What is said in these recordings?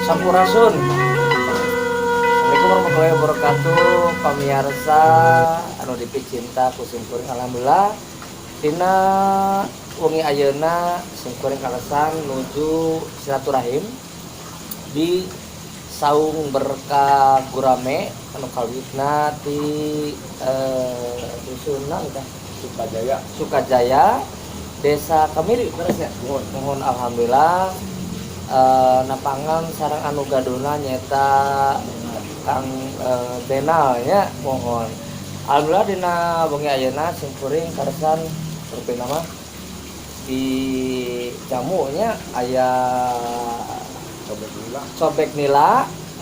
Sampurasun. Assalamualaikum warahmatullahi wabarakatuh. Pamirsa anu dipicinta ku simkuring, alhamdulillah dina wengi ayeuna simkuring kaleresan nuju silaturahim di Saung Berkah Gurame anu kawitna di dusun naon teh? Sukajaya. Sukajaya, Desa Kamiri, beres ya? Muhun. Muhun, alhamdulillah napangan sareng anu gaduhna, nyaeta Kang Denal nya. Muhun, alhamdulillah dina wengi ayeuna simkuring kaleresan rupina mah di jamu nya aya Cobek nila. Cobek nila,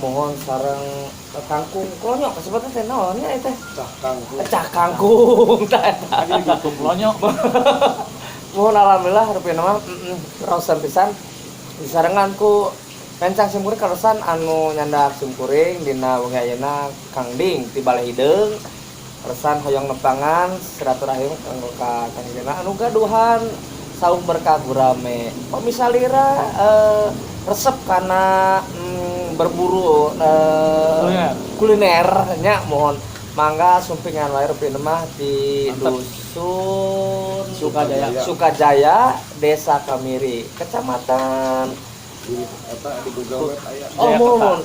muhun, sareng kangkung klonyok kasebutna teh naon nya teh? Cah kangkung. Cah kangkung tah eta. Tadi kangkung klonyok. Muhun, alhamdulillah rupina mah raosan pisan disarengan ku rencang simkuring. Kaleresan anu nyandak simkuring dina wengi ayeuna Kang Ding ti Balai Hideung. Kaleresan hoyong nepangan silaturahim kanggo ka Kang Dina anu gaduhan Saung Berkah Gurame. Pami salira resep kana berburu kuliner. Kuliner nya, muhun mangga sumpingan wae rupina mah di Mantap. dusun Sukajaya. Sukajaya, Desa Kamiri, Kecamatan Di eta di Google Map aya. Oh, Jayakerta. Muhun.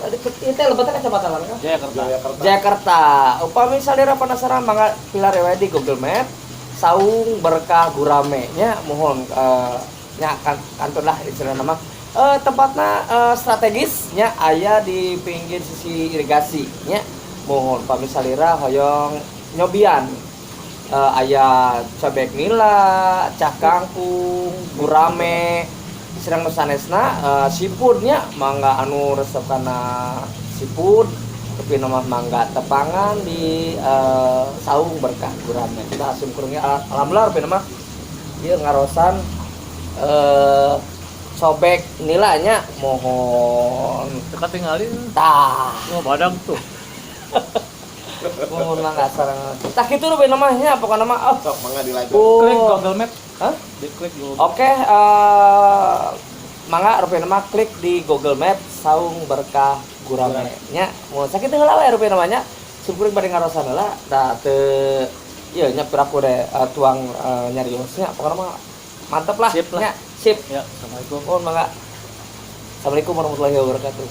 Itu lebetna kecamatan mana kan? Jayakerta. Jayakerta. Jakarta. Upami salira penasaran, mangga pilari wae di Google Map Saung Berkah Gurame nya. Muhun nya kan kantor lah istilahna mah. Tempatna strategis nya, aya di pinggir sisi irigasi nya. Muhun, pami salira hoyong nyobian aya cobek nila, cah kangkung, gurame, sareng nu sanesna seafood nya. Mangga anu resep kana seafood tapi nama mangga tepangan di Saung Berkah Gurame. Kita simkuring nya alhamdulillah rupina mah ieu ngarosan cobek nilanya, muhun. Dekat tinggalin. Tah. Oh, badag tuh. Muhun, mangga sareng tah kitu rupina mah nya, pokona mah oh. Sok mangga di like. Oh. Klik Google Map. Hah? Diklik Google Map. Oke, mangga rupina mah klik di Google Map Saung Berkah Gurame nya. Muhun, sakitu heula we rupina mah nya. Simkuring bade ngarosan heula da teu ieu nya, piraku de tuang nyariosnya, pokona mah mantep lah. Sip lah. Nya, sip. Ya, assalamualaikum. Muhun, mangga. Assalamualaikum warahmatullahi wabarakatuh.